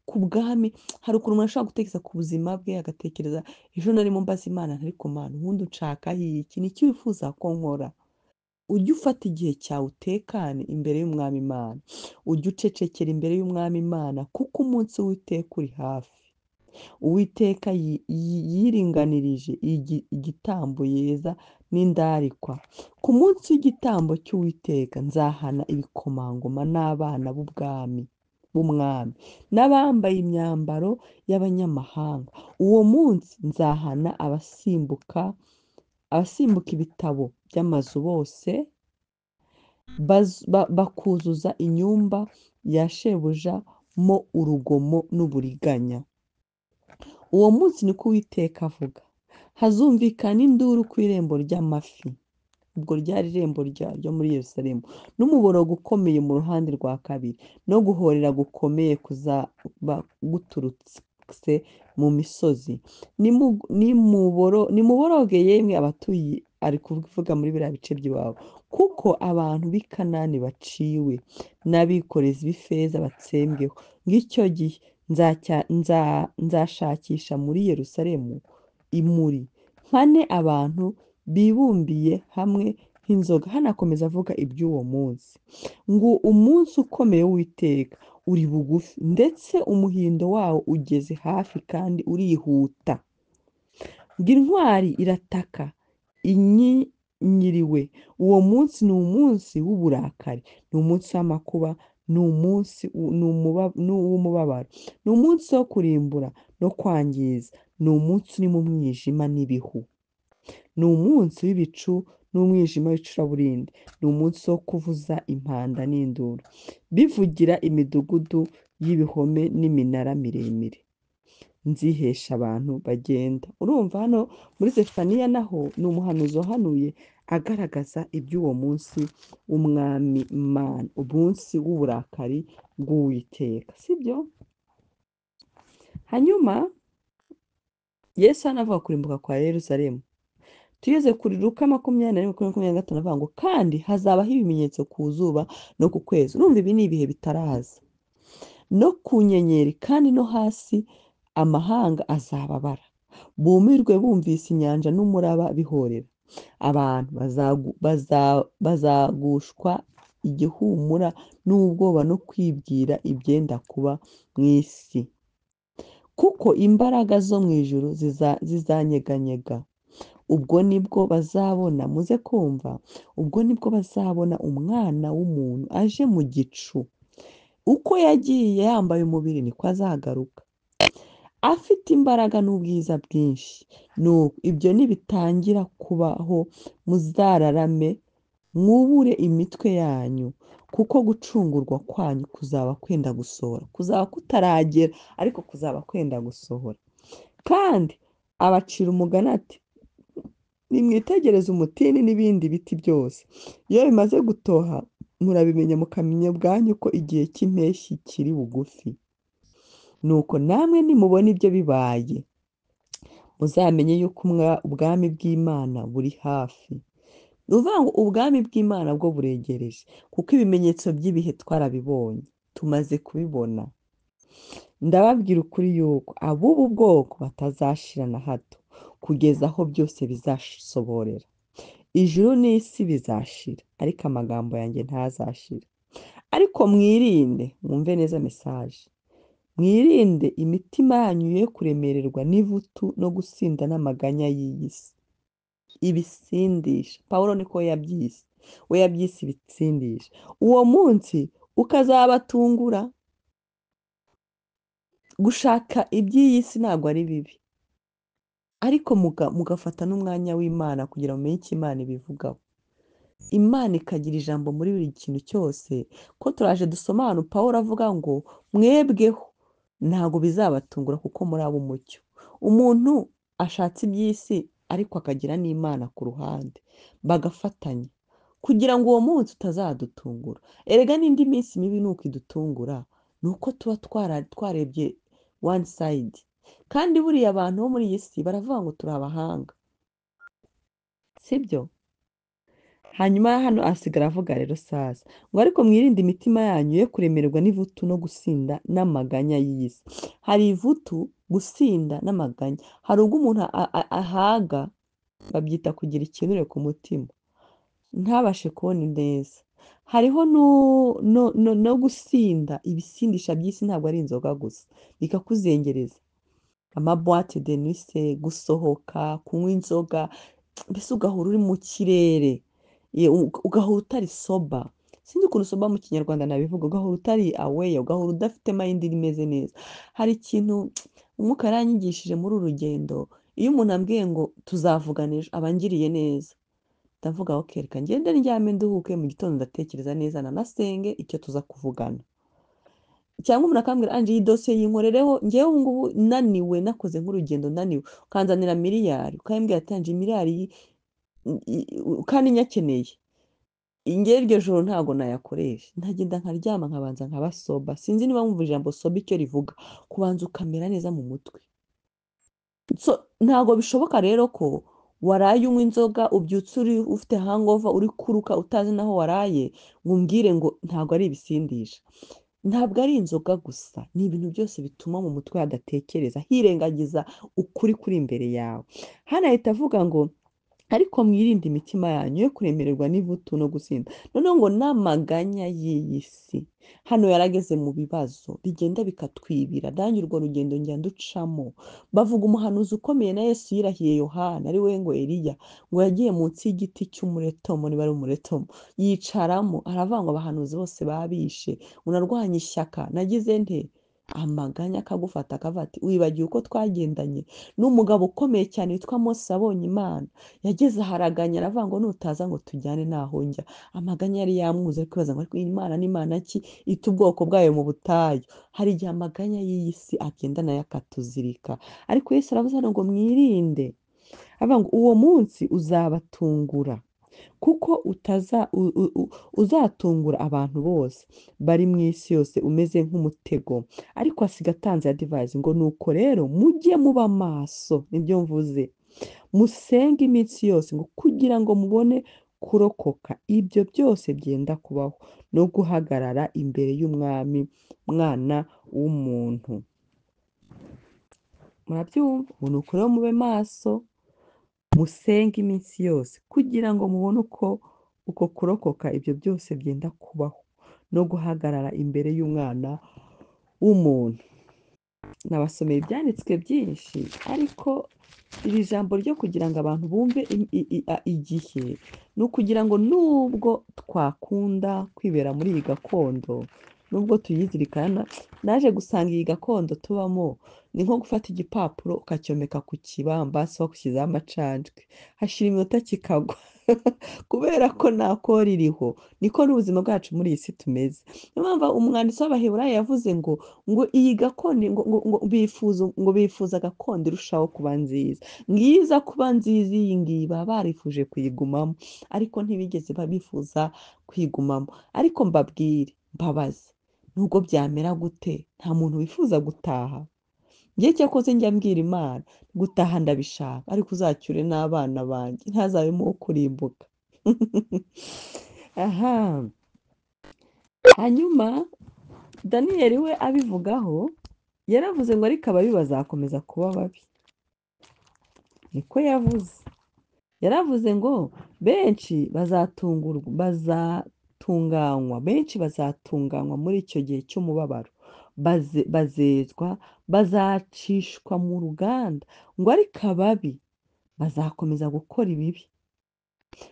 ku bwami. Hari ukuntu umuntu ashobora gutekereza ku buzima bwe, agatekereza ejo narimo mbaza Imana ariko Mana ubundi unshakaho iki, ni iki wifuza ko nkora? Ujye ufata igihe cyawe utekane imbere y'Umwami Imana, ujye ucecekera imbere y'Umwami Imana, kuko umunsi w'Uwiteka uri hafi. Uwiteka yiringanirije igitambo yeza n'indarikwa. Ku munsi w'igitambo cy'Uwiteka nzahana ibikomangoma n'abana b'ubwami b'umwami n'abambaye imyambaro y'abanyamahanga. Uwo munsi nzahana abasimbuka ibitabo by'amazu bose, bakuzuza inyumba ya shebuja mo urugomo n'uburiganya. Uwo munsi niko Uwiteka avuga, hazumvikana induru ku irembo ry'amafi, ubwo ryari irembo ryo muri Yerusalemu, n'umuborogo ukomeye mu ruhande rwa kabiri, no guhorera gukomeye kuzaba guturutse mu misozi. Nimuboroge yemwe abatuye, ari kuvuga muri biriya bice by'iwabo, kuko abantu b'i Kanani baciwe, n'abikorezi b'ifeza batsembweho. Ng'icyo gihe nzashakisha muri Yerusalemu imuri, mpane abantu bibumbiye hamwe nk'inzoga. Hano akomeza avuga iby'uwo munsi, ngo umunsi ukomeye w'Uwiteka uri bugufi, ndetse umuhindo wawo ugeze hafi kandi urihuta. Ngo intwari irataka inyinyiriwe. Uwo munsi ni umunsi w'uburakari, ni umunsi w'amakuba, ni umunsi w'umubabaro, ni umunsi wo kurimbura no kwangiza, ni umunsi urimo umwijima n'ibihu, ni umunsi w'ibicu n'umwijima w'icuraburindi, ni umunsi wo kuvuza impanda n'induru, bivugira imidugudu y'ibihome n'iminara miremire. Nzihesha abantu bagenda. Urumva hano muri Zefaniya naho ni umuhanuzi wahanuye agaragaza iby'uwo munsi w'Umwami Imana, umunsi w'uburakari bw'Uwiteka, sibyo? Hanyuma Yesu hano avuga kurimbuka kwa Yerusalemu. Tugeze kuri Luka 21:25 avuga ngo kandi hazabaho ibimenyetso ku zuba no ku kwezi. Urumva ibi ni ibihe bitaraza, no ku nyenyeri, kandi no hasi amahanga azababara, bumirwe bumvise inyanja n'umuraba bihorera. Abantu bazagushwa igihumura n'ubwoba no kwibwira ibyenda kuba mu isi, kuko imbaraga zo mu ijuru zizanyeganyega. Ubwo nibwo bazabona, muze kumva, ubwo nibwo bazabona Umwana w'umuntu aje mu gicu. Uko yagiye yambaye umubiri niko azagaruka, afite imbaraga n'ubwiza bwinshi. Nuko ibyo nibitangira kubaho, muzararame mwubure imitwe yanyu, kuko gucungurwa kwanyu kuzaba kwenda gusohora. Kuzaba kutaragera, ariko kuzaba kwenda gusohora. Kandi abacira umugani ati, nimwitegereze umutini n'ibindi biti byose, iyo bimaze gutoha murabimenya, mukamenya ubwanyu ko igihe cy'impeshyi kiri bugufi. Nuko namwe nimubona ibyo bibaye, muzamenye yuko ubwami bw'Imana buri hafi. Ni ukuvuga ngo ubwami bw'Imana bwo buregereje, kuko ibimenyetso by'ibihe twarabibonye, tumaze kubibona. Ndababwira ukuri yuko ab'ubu bwoko batazashira na hato, kugeza aho byose bizasoborera. Ijuru n'isi bizashira, ariko amagambo yanjye ntazashira. Ariko mwirinde, mwumve neza mesaje, mwirinde imitima yanyu ye kuremererwa n'ivutu no gusinda n'amaganya y'iyi si. Ibisindisha, Pawulo niko yabyise, we yabyise ibisindisha. Uwo munsi ukazabatungura. Gushaka iby'iyi si ntabwo ari bibi, ariko mugafata n'umwanya w'Imana kugira ngo mumenye icyo Imana ibivugaho. Imana ikagira ijambo muri buri kintu cyose. Ko turaje dusoma ahantu Pawulo avuga ngo mwebweho ntabwo bizabatungura kuko muri ab'umucyo. Umuntu ashatse iby'isi ariko akagira n'Imana ku ruhande, bagafatanya kugira ngo uwo munsi utazadutungura. Erega n'indi minsi mibi ni uko idutungura, ni uko tuba twarebye one side. Kandi buriya abantu bo muri iyi si baravuga ngo turi abahanga, sibyo? Hanyuma hano asigara avuga rero sasa ngo ariko mwirinde imitima yanyu ye kuremererwa n'ivutu no gusinda n'amaganya y'iyi si. Hari ivutu, gusinda n'amaganya. Hari ubwo umuntu ahaga, babyita kugira ikinure ku mutima, ntabashe kubona ineza. Hariho no gusinda ibisindisha by'isi, ntabwo ari inzoga gusa, bikakuzengereza. Amabuwate de nuit, gusohoka, kunywa inzoga, mbese ugahora uri mu kirere, ugahora utari soba. Sinzi ukuntu soba mu kinyarwanda nabivuga, ugahora utari aweya, ugahora udafite mayindi imeze neza. Hari ikintu umwuka yaranyigishije muri uru rugendo, iyo umuntu ambwiye ngo tuzavugana ejo, aba angiriye neza. Ndavuga ok, reka ngende ndyame nduhuke, mu gitondo ndatekereza neza nanasenge icyo tuza kuvugana. Cyangwa umuntu akambwira Ange iyi dosiye yinkorereho, ngewe ubu ngubu naniwe, nakoze nk'urugendo naniwe, ukanzanira miliyari, ukambwira ati Ange miliyari kandi nyakeneye, ngewe iryo joro ntabwo nayakoresha, nkagenda nkaryama nkabanza nkaba soba. Sinzi niba wumva ijambo soba icyo rivuga, kubanza ukamera neza mu mutwe. So ntabwo bishoboka rero ko waraye unywa inzoga, ubyutse uri ufite hangover, uri kuruka utazi naho waraye, ngo umbwire ngo ntabwo ari ibisindisha. Ntabwo ari inzoga gusa, ni ibintu byose bituma mu mutwe hadatekereza, hirengagiza ukuri kuri imbere yawe. Hano ahita avuga ngo ariko mwirinde imitima yanyu yo kuremererwa n'ivutu no gusinda, noneho ngo n'amaganya y'iyi si. Hano yarageze mu bibazo bigenda bikatwibira, nanjye urwo rugendo njya nducamo. Bavuga umuhanuzi ukomeye na Yesu yirahiye Yohana, ari we ngo Eliya, ngo yagiye munsi y'igiti cy'umuretomo, niba ari umuretomo, yicaramo, aravuga ngo abahanuzi bose babishe, ngo narwanye ishyaka, nagize nte? Amaganya akagufata akavuga ati wibagiwe uko twagendanye n'umugabo ukomeye cyane witwa Mose abonye Imana, yageze aharaganya aravuga ngo nutaza ngo tujyane ntaho njya. Amaganya yari yamwuze, ari kwibaza ngo ariko Imana ni Imana ki ita ubwoko bwayo mu butayu? Hari igihe amaganya y'iyi si agenda nayo akatuzirika, ariko Yesu aravuze hano ngo mwirinde, avuga ngo uwo munsi uzabatungura, kuko uzatungura abantu bose bari mu isi yose umeze nk'umutego. Ariko asiga atanze advice ngo nuko rero mujye muba maso, nibyo mvuze, musenge iminsi yose ngo kugira ngo mubone kurokoka ibyo byose byenda kubaho no guhagarara imbere y'umwami mwana w'umuntu. Murabyumva? Ngo nuko rero mube maso, musenge iminsi yose kugira ngo mubone uko kurokoka ibyo byose byenda kubaho no guhagarara imbere y'umwana w'umuntu. Nabasomeye ibyanditswe byinshi, ariko iri jambo ryo kugira ngo abantu bumve igihe, ni ukugira ngo nubwo twakunda kwibera muri iyi gakondo, nubwo tuyizirikana, naje gusanga iyi gakondo tubamo ni nko gufata igipapuro ukacyomeka ku kibambasi wagushyizeho amacanjwe, hashira iminota kikagwa kubera ko nta kori iriho. Niko n'ubuzima bwacu muri iyi si tumeze. Niyo mpamvu umwanditsi w'Abaheburayo yavuze ngo iyi gakondo ngo bifuza gakondo irushaho kuba nziza, ngiza kuba nziza iyi ngiyi baba barifuje kuyigumamo, ariko ntibigeze bifuza kuyigumamo. Ariko mbabwire, mbabaze, nubwo byamera gute nta muntu wifuza gutaha. Njye cyakoze njya mbwira Imana gutaha ndabishaka, ariko uzacyure n'abana banjye ntazabemo uwo kurimbuka. Aha. Hanyuma Daniyeli we abivugaho yaravuze ngo ariko ababi bazakomeza kuba babi, niko yavuze. Yaravuze ngo benshi bazatunganywa, benshi bazatunganywa muri icyo gihe cy'umubabaro, bazezwa, bazacishwa mu ruganda, ngo ariko ababi bazakomeza gukora ibibi,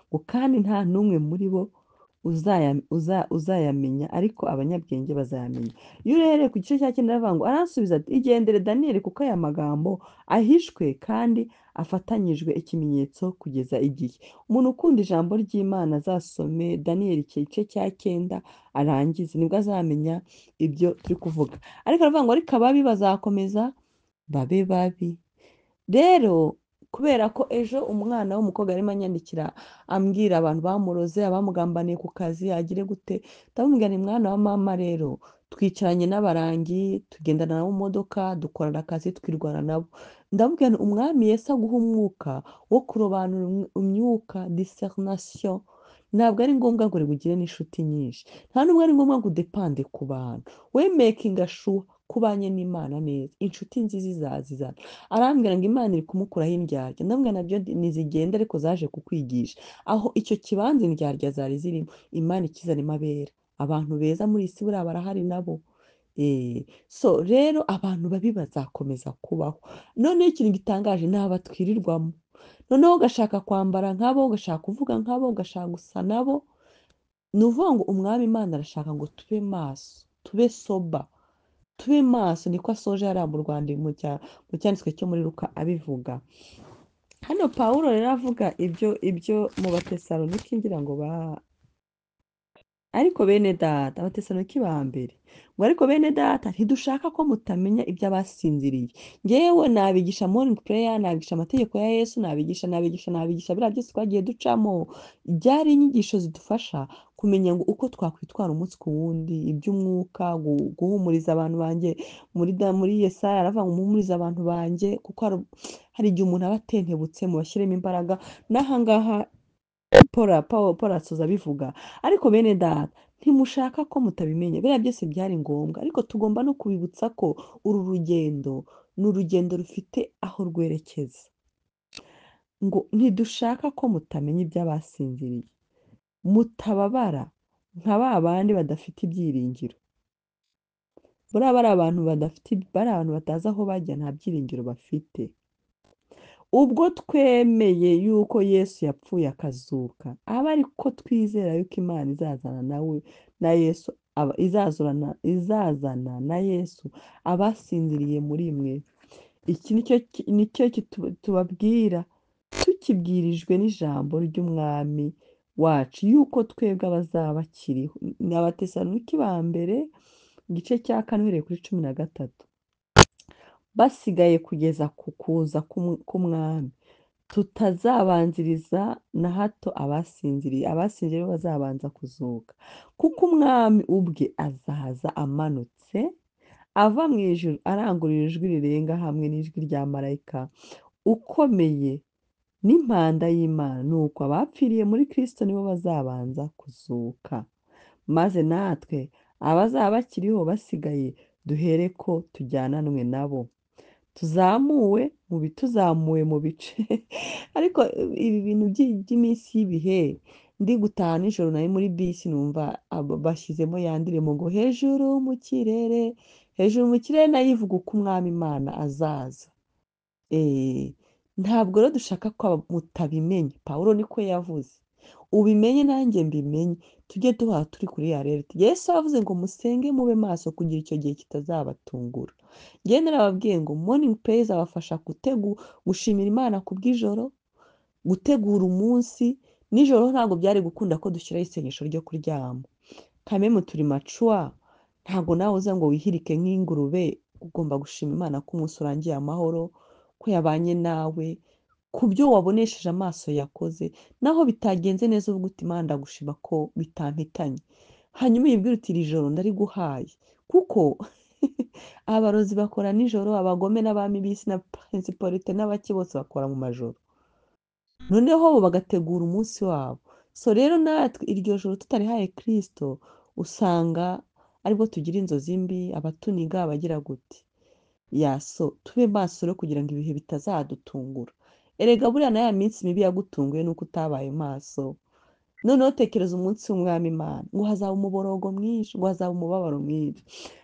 ngo kandi nta n'umwe muri bo uzayamenya, ariko abanyabwenge bazayamenya. Iyo uhereye ku gice cya 9 aravuga ngo aransubiza ati igendere Daniyeli, kuko aya magambo ahishwe kandi afatanyijwe ikimenyetso kugeza igihe. Umuntu ukunda ijambo ry'Imana azasome Daniyeli igice cya 9 arangize, nibwo azamenya ibyo turi kuvuga. Ariko aravuga ngo ariko ababi bazakomeza babe babi. Rero kubera ko ejo umwana w'umukobwa arimo anyandikira ambwira abantu bamuroze, abamugambaniye ku kazi, agire gute, ndamubwira ni mwana wa mama, rero Twicaranye n'abarangi, tugendana nabo mu modoka, dukorana akazi, twirwana nabo. Ndamubwira nti umwami Yesu aguha umwuka wo kurobanura imyuka, discernation. Ntabwo ari ngombwa ngo ugire n'inshuti nyinshi, nta nubwo ari ngombwa ngo udepande ku bantu. We making sure ko ubanye n'Imana neza, inshuti nziza izazizana. Arambwira ngo Imana iri kumukuraho indyarya. Ndamubwira nabyo ntizigenda, ariko zaje kukwigisha aho icyo kibanza indyarya zari zirimo, Imana ikizanemo abera. Abantu beza muri iyi si buriya barahari nabo. So rero abantu babi bazakomeza kubaho. Noneho ikintu gitangaje ni aba twirirwamo, noneho ugashaka kwambara nkabo, ugashaka kuvuga nkabo, ugashaka gusa nabo. Ni ukuvuga ngo umwami Imana arashaka ngo tube maso, tube soba, tube maso. Niko asoje hariya mu Rwanda mu cyanditswe cyo muri Luka abivuga. Hano Pawulo rero avuga ibyo mu Batesaloniki, ngira ngo ba ariko bene data, Abatesaloniki ba mbere, ngo ariko bene data ntidushaka ko mutamenya iby'abasinziriye. Ngewe nabigisha morning prayer, nabigisha amategeko ya Yesu, nabigisha nabigisha nabigisha biriya byose twagiye ducamo, byari inyigisho zidufasha kumenya ngo uko twakwitwara umunsi ku wundi, iby'umwuka, guhumuriza abantu banjye. Muri Yesaya aravuga ngo muhumurize abantu banjye, kuko hari igihe umuntu aba atentebutse, mubashyiremo imbaraga. N'aha ngaha Paul asoza abivuga, ariko bene data ntimushaka ko mutabimenya, biriya byose byari ngombwa, ariko tugomba no kubibutsa ko uru rugendo ni urugendo rufite aho rwerekeza. Ngo ntidushaka ko mutamenya iby'abasinziriye, mutababara nka ba bandi badafite ibyiringiro. Buriya bari abantu badafite, bari abantu batazi aho bajya, nta byiringiro bafite. Ubwo twemeye yuko Yesu yapfuye akazuka, aba ariko twizera yuko Imana izazana nawe na Yesu, aba, izazurana, izazana na Yesu abasinziriye muri mwe. Iki nicyo tubabwira tukibwirijwe n'ijambo ry'Umwami wacu, yuko twebwe abazaba bakiriho. Ni Abatesaloniki ba mbere igice cya 4 uhereye kuri 13. Basigaye kugeza ku kuza k'Umwami, tutazabanziriza na hato abasinziriye. Abasinziriye bo bazabanza kuzuka, kuko Umwami ubwe azaza amanutse ava mu ijuru, arangurura ijwi rirenga hamwe n'ijwi rya marayika ukomeye n'impanda y'Imana. Nuko abapfiriye muri Kristo nibo bazabanza kuzuka, maze natwe abazaba bakiriho basigaye duhere ko tujyananwe nabo, tuzamuwe mu bice. Ariko ibi bintu by'iminsi y'ibihe, ndi gutaha nijoro nari muri bisi, numva bashyizemo ya ndirimbo ngo hejuru mu kirere, hejuru mu kirere, nayivuga uko Umwami Imana azaza. Ntabwo rero dushaka ko mutabimenya. Pawulo niko yavuze, ubimenye nanjye mbimenye, tujye duhora turi kuri alert. Yesu yavuze ngo musenge mube maso kugira icyo gihe kitazabatungura. Njye narababwiye ngo morning prayer izabafasha gushimira Imana kubw'ijoro, gutegura umunsi. Nijoro ntabwo byari gukunda ko dushyiraho isengesho ryo kuryama. Kameme turi macua, ntabwo nawe uza ngo wihirike nk'ingurube. Ugomba gushima Imana ko umunsi urangiye amahoro, ko yabanye nawe, ku byo wabonesheje amaso yakoze. Naho bitagenze neza uvuga uti Imana ndagushima ko bitampitanye. Hanyuma uyibwire uti iri joro ndariguhaye, kuko abarozi bakora nijoro, abagome n'abami b'isi na principalite n'abaki bose bakora mu majoro, noneho bo bagategura umunsi wabo. So rero natwe iryo joro tutarihaye Kristo, usanga aribwo tugira inzozi mbi, abatuniga, abagira gute. So tube maso rero kugira ngo ibihe bitazadutungura. Erega buriya na ya minsi mibi yagutunguye nuko utabaye maso. Noneho tekereza umunsi w'Umwami Imana, ngo hazaba umuborogo mwinshi, ngo hazaba umubabaro mwinshi.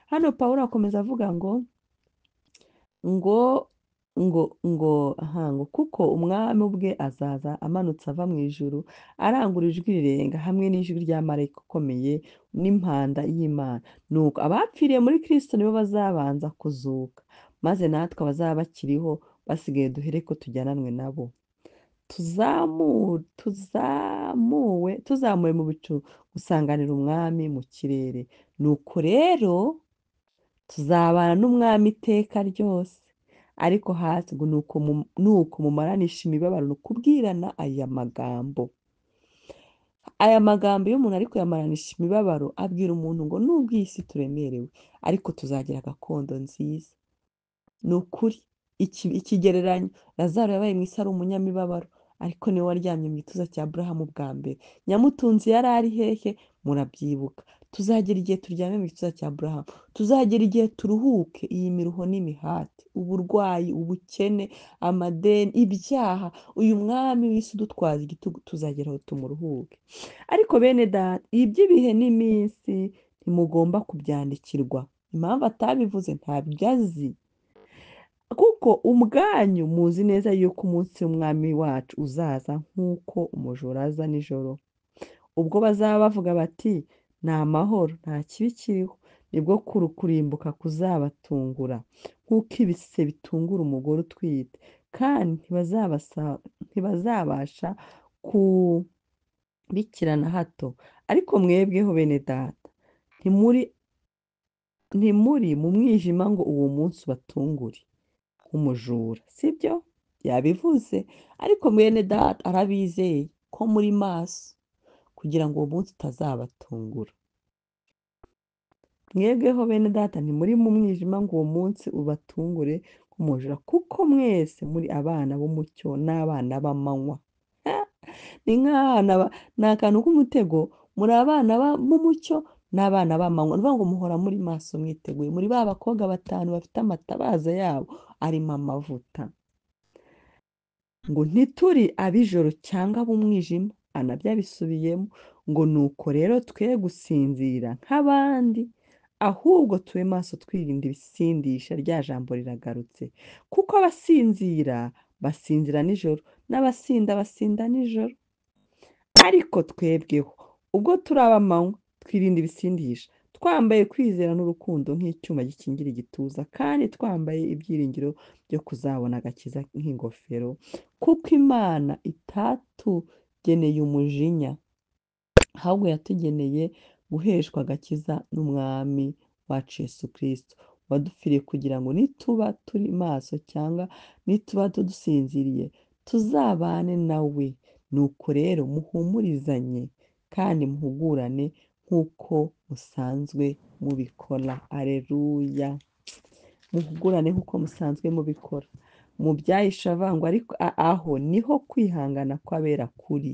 Hano Pawulo akomeza avuga ngo ngo ngo ngo aha, ngo kuko Umwami ubwe azaza amanutse ava mu ijuru, arangurura ijwi rirenga hamwe n'ijwi rya marayika ukomeye n'impanda y'Imana. Nuko abapfiriye muri Kristo nibo bazabanza kuzuka, maze natwe abazaba bakiriho basigaye duhere ko tujyananwe nabo, tuzamuwe mu bicu gusanganira Umwami mu kirere. Nuko rero tuzabana n'Umwami iteka ryose. Ariko hasi ngo nuko mumaranisha imibabaro no kubwirana aya magambo. Aya magambo iyo umuntu ari kuyamaranisha imibabaro, abwira umuntu ngo nubwo iyi si turemerewe, ariko tuzagira gakondo nziza. Ni ukuri ikigereranyo, Lazaro yabaye mu isi ari umunyamibabaro, ariko niwe waryamye mu gituza cya Aburahamu bwa mbere. Nyamutunzi yari ari hehe? Murabyibuka. Tuzagera igihe turyame mu gituza cya Aburahamu, tuzagera igihe turuhuke iyi miruho n'imihati, uburwayi, ubukene, amadeni, ibyaha, uyu mwami w'isi udutwaza igitugu, tuzagera aho tumuruhuke. Ariko bene data, iby'ibihe n'iminsi ntimugomba kubyandikirwa. Impamvu atabivuze ntabyo azi, kuko ubwanyu muzi neza yuko umunsi w'umwami wacu uzaza nk'uko umujura aza nijoro. Ubwo bazaba bavuga bati ni amahoro, nta kibi kiriho, nibwo kurimbuka kuzabatungura nk'uko ibise bitungura umugore utwite, kandi ntibazabasha kubikira na hato. Ariko mwebweho bene data, ntimuri mu mwijima ngo uwo munsi ubatungure nk'umujura. Sibyo yabivuze, ariko mwene data arabizeye ko muri maso kugira ngo uwo munsi utazabatungura. Mwebweho bene data, ntimuri mu mwijima ngo uwo munsi ubatungure nk'umujura, kuko mwese muri abana b'umucyo n'abana b'amanywa. Ni nk'abana, ni akantu k'umutego. Muri abana b'umucyo n'abana b'amanywa. Ni ukuvuga ngo muhora muri maso mwiteguye, muri ba bakobwa batanu bafite amatabaza yabo arimo amavuta. Ngo ntituri ab'ijoro cyangwa ab'umwijima, anabyo abisubiyemo, ngo nuko rero twe gusinzira nk'abandi, ahubwo tube maso twirinda ibisindisha. Rya jambo riragarutse, kuko abasinzira basinzira nijoro, n'abasinda basinda nijoro. Ariko twebweho ubwo turi ab'amanywa, twirinda ibisindisha, twambaye kwizera n'urukundo nk'icyuma gikingira igituza, kandi twambaye ibyiringiro byo kuzabona agakiza nk'ingofero, kuko Imana itatugeneye umujinya, ahubwo yatugeneye guheshwa agakiza n'Umwami wacu Yesu Kristo, wadupfiriye kugira ngo nituba turi maso cyangwa nituba dusinziriye, tuzabane nawe. Nuko rero muhumurizanye kandi muhugurane nk'uko musanzwe mubikora. Aleluya! Muhugurane nk'uko musanzwe mubikora. Mu byahishe avangwa, ariko aho niho kwihangana kw'abera kuri.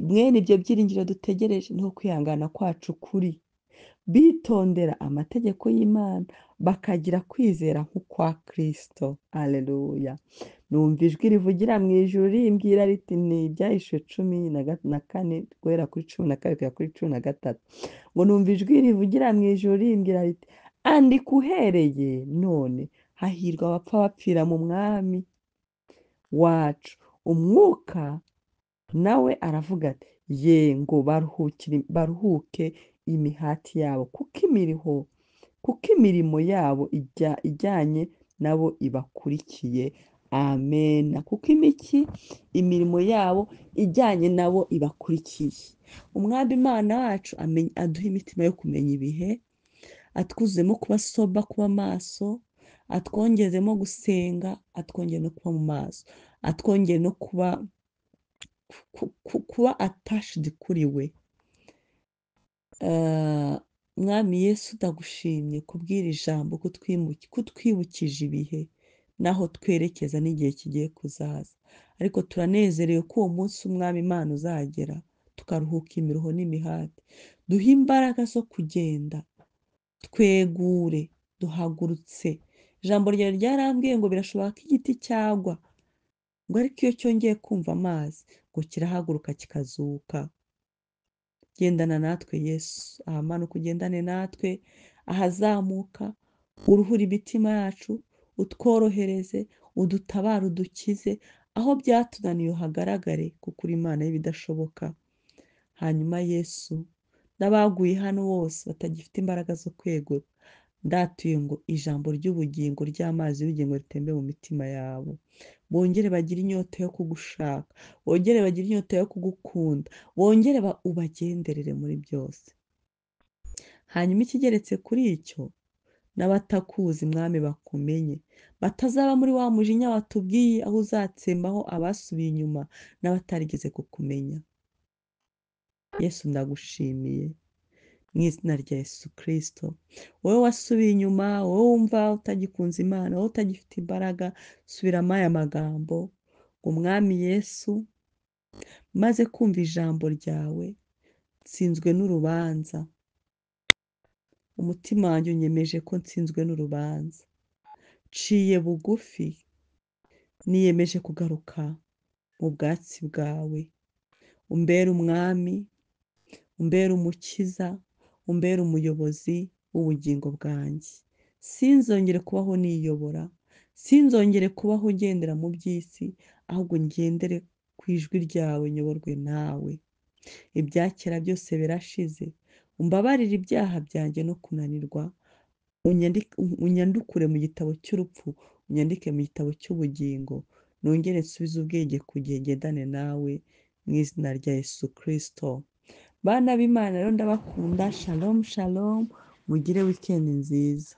Mwene ibyo byiringiro dutegereje niho kwihangana kwacu kuri. Bitondera amategeko y'Imana, bakagira kwizera nk'ukwa Kristo. Aleluya! Numva ijwi rivugira mu ijuru rimbwira riti, ni ibyahishe 14 guhera kuri 12 kugera kuri 13. Ngo numva ijwi rivugira mu ijuru rimbwira riti, andika uhereye none, hahirwa abapfa bapfira mu Mwami wacu. Umwuka nawe aravuga ati, ye ngo baruhuke imihati yabo, kuko imirimo yabo ijyanye nabo ibakurikiye. Amen. Kuko imirimo yabo ijyanye nabo ibakurikiye. Umwami Imana wacu aduha imitima yo kumenya ibihe, atwuzemo kuba soba, kuba maso, atwongezemo gusenga, atwongere no kuba mu maso, atwongere no kuba attached kuri we. Mwami Yesu, ndagushimye kubwira ijambo, kutwibukije ibihe naho twerekeza n'igihe kigiye kuzaza. Ariko turanezerewe ko uwo munsi Umwami Imana uzagera, tukaruhuka imiruho n'imihati. Duhe imbaraga zo kugenda, twegure, duhagurutse. Ijambo ryawe ryarambwiye ngo birashoboka ko igiti cyagwa, ngo ariko iyo cyongeye kumva amazi ngo kirahaguruka kikazuka. Gendana natwe Yesu, ahamanuka ugendane natwe, ahazamuka uruhure imitima yacu, utworohereze, udutabare, udukize, aho byatunaniye uhagaragare, kuko uri Imana y'ibidashoboka. Hanyuma Yesu, n'abaguye hano bose batagifite imbaraga zo kwegura, ndatuye ngo ijambo ry'ubugingo ry'amazi y'ubugingo ritembe mu mitima yabo, bongere bagire inyota yo kugushaka, bongere bagire inyota yo kugukunda, bongere ubagenderere muri byose. Hanyuma ikigeretse kuri icyo, n'abatakuzi Mwami bakumenye, batazaba muri wa mujinya watubwiye, aho uzatsembaho abasubiye inyuma n'abatarigeze kukumenya. Yesu ndagushimiye mu izina rya Yesu Kirisito. Wowe wasubiye inyuma, wowe wumva utagikunze Imana, wowe utagifite imbaraga, subiramo aya magambo ngo Mwami Yesu, maze kumva ijambo ryawe, nsinzwe n'urubanza. Umutima wanjye unyemeje ko nsinzwe n'urubanza. Nciye bugufi, niyemeje kugaruka mu bwatsi bwawe. Umbere umwami, umbere umukiza, umbere umuyobozi w'ubugingo bwanjye. Sinzongere kubaho niyobora, sinzongere kubaho ngendera mu by'isi, ahubwo ngendere ku ijwi ryawe, nyoborwe nawe. Ibya kera byose birashize, umbabarire ibyaha byanjye no kunanirwa, unyandukure mu gitabo cy'urupfu, unyandike mu gitabo cy'ubugingo, nongere nsubize ubwenge ku gihe ngendane nawe mu izina rya Yesu Kirisito. Bana b'Imana rero ndabakunda, shalom shalom, mugire wikendi nziza.